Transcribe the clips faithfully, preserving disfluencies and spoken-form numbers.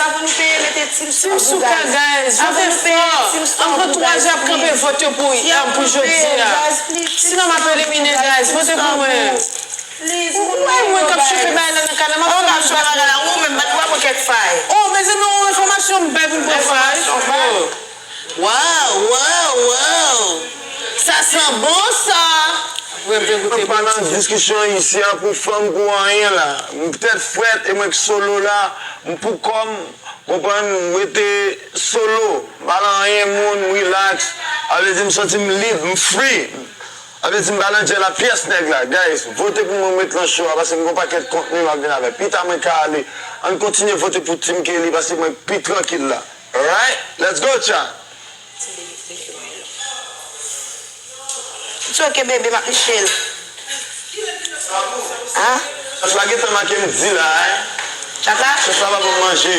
Avan nou peye, mete Team Souka, guys. Vote fò. Anvan twa jou ap kanpe vòt yo pou, pou jodi a. Sinon, m ap elimine, guys. Vote pou mwen. Ou wè mwen k ap chofe bagay la nan kanal, m ap fè bagay la, ou menm, bat pou mwen kèk fay. Oh, mezanmi, yon enfòmasyon m bay pou m pran fay. Enfòmasyon bay. Waw, waw, waw! Sa san bon, sa! Mwen pa nan diskisyon isi a pou fanm, pou anyen la. M tèt frèt e mwen k solo la. M pou kò m, konprann, m rete solo. M pa nan anyen moun, m relax. Sa vle di m santi m lib, m free. Sa vle di m pa nan djèl a pyès nèg la. Guys, vote pou mwen, m ret nan show a, paske m gen yon pakèt kontni m ap vin avè. Pita mwen ka ale. Ann kontinye vote pou Team Kelly, paske mwen pi trankil la. Alright, let's go, chan. It's okay, baby, m ap niche l. Hein? Chèf la gentan make m di la, hein? Chèf la? Chèf la pa ban m manje.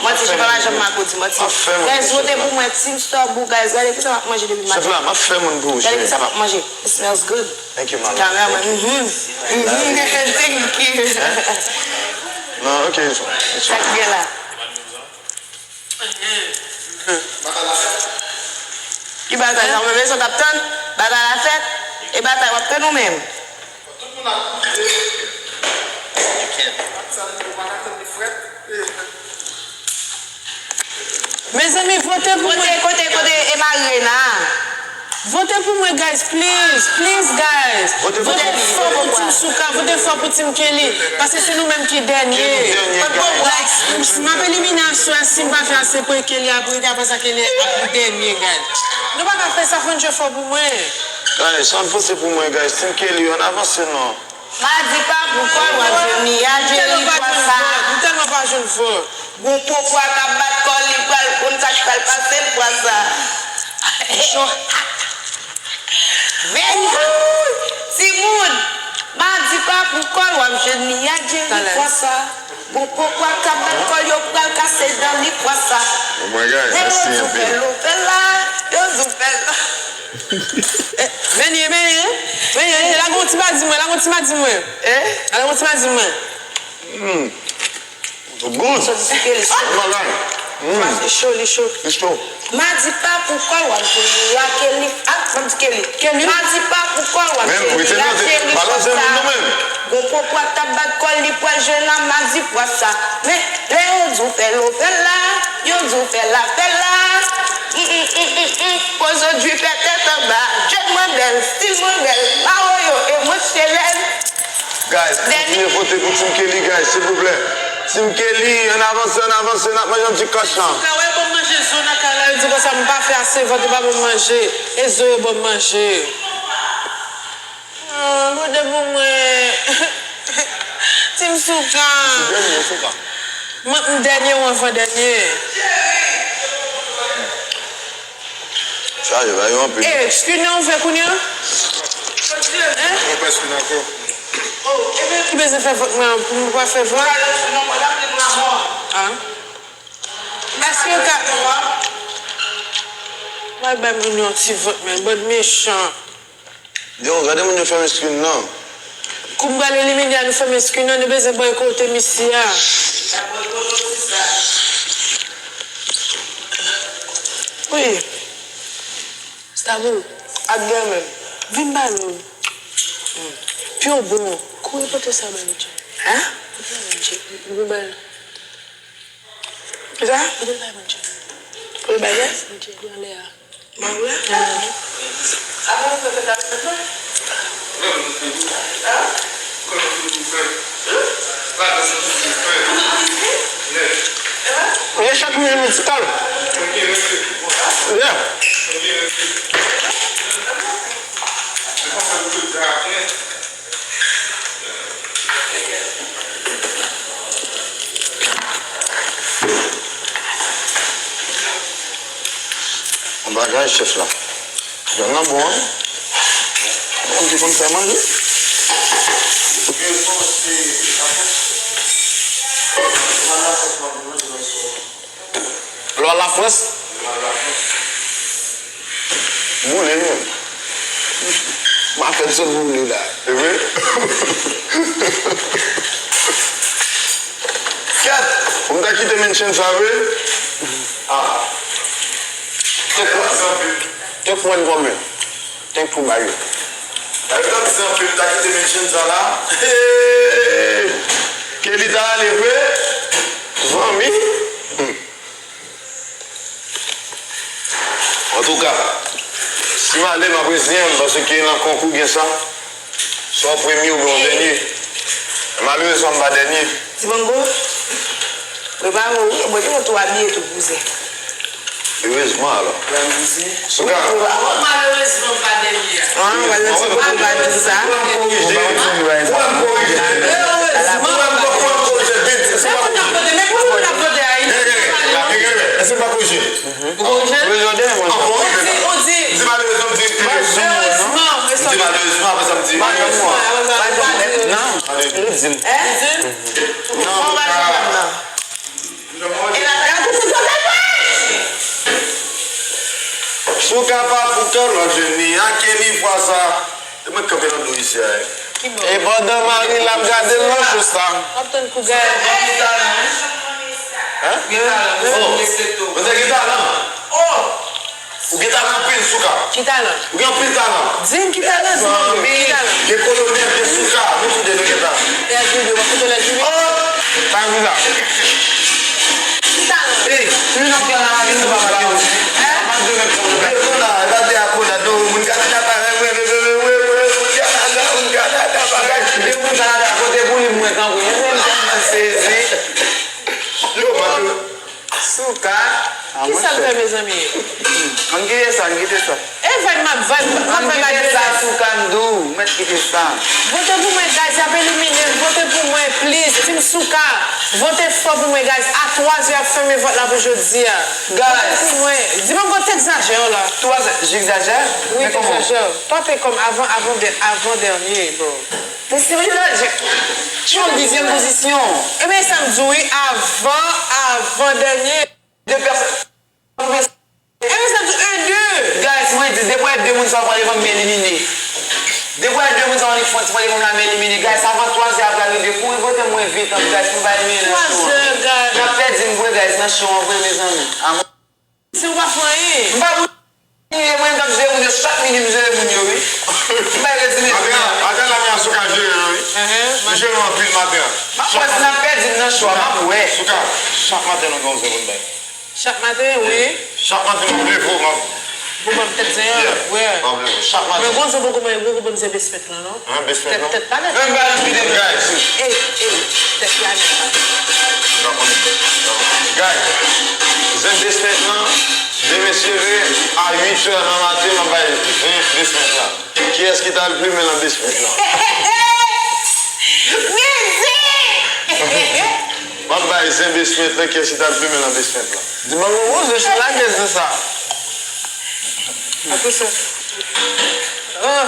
Manti, chèf la pa janm make w di manti. Guys, vote pou mwen, Team Star Boo, guys. Gade kisa m ap manje depi maten. Chèf la, m ap fè moun pou ou, cheri. Gade kisa m ap manje. It smells good. Thank you, my love. Cameraman, mhm. Mhm. Thank you. Non, ok, it's fine. It's fine. Sa k gen la? Ki batay sa? Ou menm se w t ap tann? Batay la fèt? E batay w ap tann ou menm? Mezanmi, vote pou mwen. Kote, kote, kote Emarina? Vote pou mwen, guys, please, please, guys. Vote fò pou Team Souka, vote fò pou Team Kelly. Paske se nou menm ki dènye. Like, m ap elimine aswè si m pa fè ase pwen Kelly apre, apre sa Kelly ap dènye, guys. Nou pa ka fè sa, fò n jwe fò pou mwen. Guys, ann panse pou mwen, guys. Team Kelly, ann avanse non. Madi pa pou kò l, w ap jwenn li a Jerry fwa sa. M tèlman pa jwenn vòt. Gon kokwa k ap bat kò l, li pral konn sa k pral pase l fwa sa. Men, timoun, Madi pa pou kò l, w ap jwenn li a Jerry fwa sa. Gon kokwa k ap bat kò l, yo pral kase dan li fwa sa. Lè yo di w fè l, ou fè l la, yo di w fè l la. Menye, menye, menye, lage yon ti madi mwen, lage yon ti madi mwen. Eh? Lage yon ti madi mwen. Hmm. Good. Soti sou Kelly. Bon bagay. Hmm. Li cho, li cho. Li cho. Madi pa pou kò l, w ap jwenn li a Kelly. Ah, m ap di Kelly. Kelly. Madi pa pou kò l, w ap jwenn li a Jerry fwa sa. Gon kokwa k ap bat kò l, li pral jwenn a Madi fwa sa. Men, lè yo di w fè l, ou fè l la. Yo di w fè l la, fè l la. Mm, mm, mm, mm, mm. Poze w dri fè tèt anba. Djèd mwen bèl, stil mwen bèl. Mawoyo e mwen selèn. Guys, kontinye vote pou Team Kelly, guys, silvouplè. Team Kelly, ann avanse, ann avanse, n ap manje yon ti kòch lan. Souka, wè, ban m manje zo nan kay la, yo di konsa m pa fè ase vòt, yo pa ban m manje. E zo yo ban m manje. Ah, vote pou mwen. Team Souka. Ou dènye, Souka. Mwen, m dènye ou avan dènye? Chaje, ba yo anpil. Eh, screen nan ouvè kounye a? Hein? Mwen pa screen ankò. Ki bezwen fè vòt mwen an, pou mwen pa fè vòt? Ah. Èske yo ka, mwen bay moun yon ti vòt, men bann mechan. Don, gade moun yo fèmen screen nan. Kou m pral elimine a, nou fèmen screen nan, nou bezwen bòykote misye a. Wi. Stabou, ap gen menm. Vin ba nou. Pyo bon. Kouri pote sa ba Mitchell. Hein? Pote sa ba Mitchell. Vin ba nou. Kisa? Pote l ba Mitchell. Pote l ba Mitchell? Mitchell, li anlè a. Mwen wè. Avan nou fè fèt la, fèt la. Hein? Chak moun gen medikal. Yeah. Yon bagay, chèf la. Vyann nan bon, wi. Moun ki konn fè manje. Lwa Lafrans. Boule, menm. Makèt sot boule la. E vre? Kèt! Ou ta kite mention sa vre? Ah. Kèt mwen kòmen. Tank pou bay yo. Dayè, ta di anpil, ta kite mention sa la. Hey! Kelly ta ale vre? Zanmi? Hmm. Antouka, si m ale, m ap reziyen m, paske nan konkou gen sa. Swa w premye oubyen w dènye. Malerezman, m pa dènye. Dibango, prepare w, wi, mwen te tou abiye tou, kouzen. Erezman, alò. Souka. Malerezman, m pa dènye a. Ah, wè, lè ti bobo pa di sa. Ou pa konn di bagay sa. Ou pa konn korije. Erezman, m pa dènye. Men pou moun ap vote, men pou moun ap vote a, Èske m pa korije? Ou korije? Ou di, ou di, erezman, m di malerezman, apre sa m di erezman. Non, li di m. Hein? Li di m? Non, non, pa di m non. Souka pa pou kè lòt jeni a, Kelly fwa sa. E mwen k kanpe nan do isi a, wi. E pandan Marie l ap gade l nan cho sa. W ap tann kou gade. Hein? Oh, mwen te gen talan. Oh! Ou gen talan anpil, Souka. Ki talan? Ou gen anpil talan. Di m ki talan, di m. Zanmi, ki talan? Gen kolonèl, gen Souka. Nou tou de nou gen talan. Lè Julio, w ap fout lè Julio. Oh! Sa vin la. Ki talan? Ey, nou nan pran la, nou pa pale. Hein? Devan la, e pa de akolad, non, moun Kanada pa renmen, renmen, renmen, renmen, moun Kanada, moun Kanada, bagay. De moun Kanada, vote pou li, mwen, tanpri. Mwen tèlman sezi. Yo, mwen, Souka. Kisa l fè, mezanmi? Ann kite sa, ann kite sa. E vibe m ap vibe, m ap vibe ak Denis. Ann kite sa, Souka, m di w, mèt kite sa. Vote pou mwen, guys, y ap elimine l. Vote pou mwen, please. Team Souka, vote fò pou mwen, guys. A twa zè, y ap fèmen vòt la pou jodi a. Vote pou mwen. Di m ankò, t egzajè la. Twa zè, j'exagère? Wi, t egzajè. Twa te kòm avan, avan, avan dènye, bro. Te serye la, Jack. Ki yon dizyèm pozisyon. Ebyen, sa m di w, wi, avan, avan dènye. De pèsòn. Ebyen, sa m di w, en, de. Guys, mwen di, depi w wè de moun sa yo pran devan m, m elimine. Depi w wè de moun sa yo annik fwon, ti pran devan m la, m elimine. Guys, avan twa zè a pral rive, kouri vote mwen vit, guys, pou m pa elimine nan show an. Twa zè, guys. N ap pèdi m vre, guys, nan show an vre, mezanmi. Si w pa fè anyen. M pa pou elimine, mwen, m t ap jere moun yo, chak midi m jere moun yo, wi. M bay redi mezanmi. Maten an, maten an, la mè a Souka jere yo, wi. Li jere yo anpil maten an. M ap wè si n ap pèdi m nan show a, m ap wè. Souka, chak maten nou gen yon zen pou n bay. Chak maten, wi. Chak maten m ap leve w, m ap. Pou ban m tèt zen an, wi. M ap leve w chak maten. Men gon zen poko mwen, poko ban m zen basement lan, non. Hein, basement, non? Tèt, tèt pa nèt. Men m ba nou pile guys. Ey, ey, tèt la nèt la. Guys, zen basement lan, demen se vre, a uit è nan maten, m ap bay zen basement lan. Kiyès ki t al plimen nan basement lan? Men zen! M ap bay zen basement lan, kiyès ki t al plimen nan basement lan? Di m ankò, zen sou lagèz nan sa. Attention. Ah.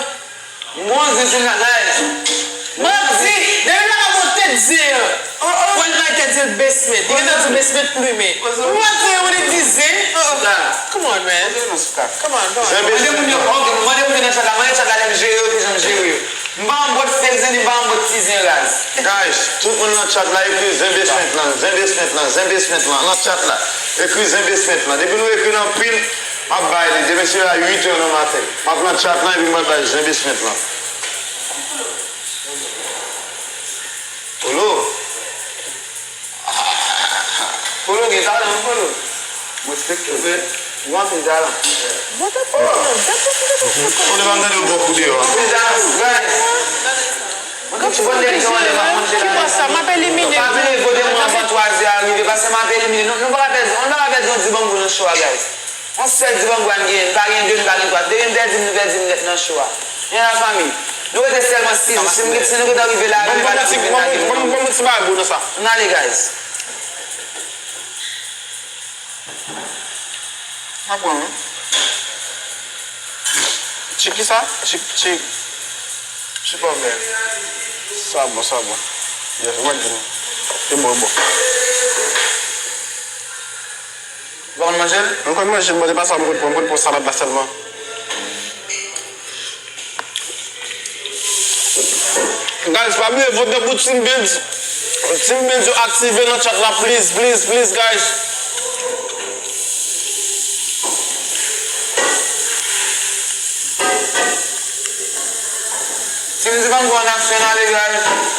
Bon, zen sou lagèz. Manti! Depi l pa ka bon tèt zen an. Pral bay tèt zen basement. Li gentan di basement plimen. Ou pa di ou li di zen? Come on, man. Come on, come on. Mande moun yo, ok, mande moun yo nan chat la, mande chat la, lè m jere yo, kijan m jere yo. M pa yon bòt fake zen, ni m pa yon bòt ti zen raz. Guys, tout moun nan chat la, ekri zen basement lan, zen basement lan, zen basement lan, nan chat la. Ekri zen basement lan. Depi nou ekri l anpil, m ap bay li. Demen se a uit è nan maten. M ap nan chat lan epi m pral bay zen basement lan. Polo. Polo gen talan, wi, Polo. M respekte w. Ou gen anpil talan. Vote pou mwen, vote pou mwen. Polo pa m tande w bò kou deyò. Anpil talan, guys. Mwen gen ti bòl nèg yo anlè m ap manje la. Ki bòl sa? M ap elimine. Pa vle vote mwen anvan twa zè a rive, paske m ap elimine. Nou, nou pa ka pèdi, nou pa ka pèdi yon dibango nan show a, guys. Yon sèl dibango a n genyen, n pa gen de, n pa gen twa. Depi n pèdi, nou pèdi nèt nan show a. Men lafanmi, nou rete sèlman sis jou. Si nou, si nou gentan rive la, rive pa nan ti bagay. Ban m, ban m, ban m ti bagay nan sa. N ale, guys. Mwen pran wi. Ti kisa? Ti, ti, ti pòmè. Sa bon, sa bon. Yes, mwen di nou. E bon, e bon. Ou pa konn manje l? Mwen konn manje l, mwen te pase a, mwen konn pran, mwen konn pran salad la sèlman. Guys, pa bliye vote pou Team Build. Team Build yo aktive nan chat la, please, please, please, guys. Team Dibango an aksyon, ale, guys.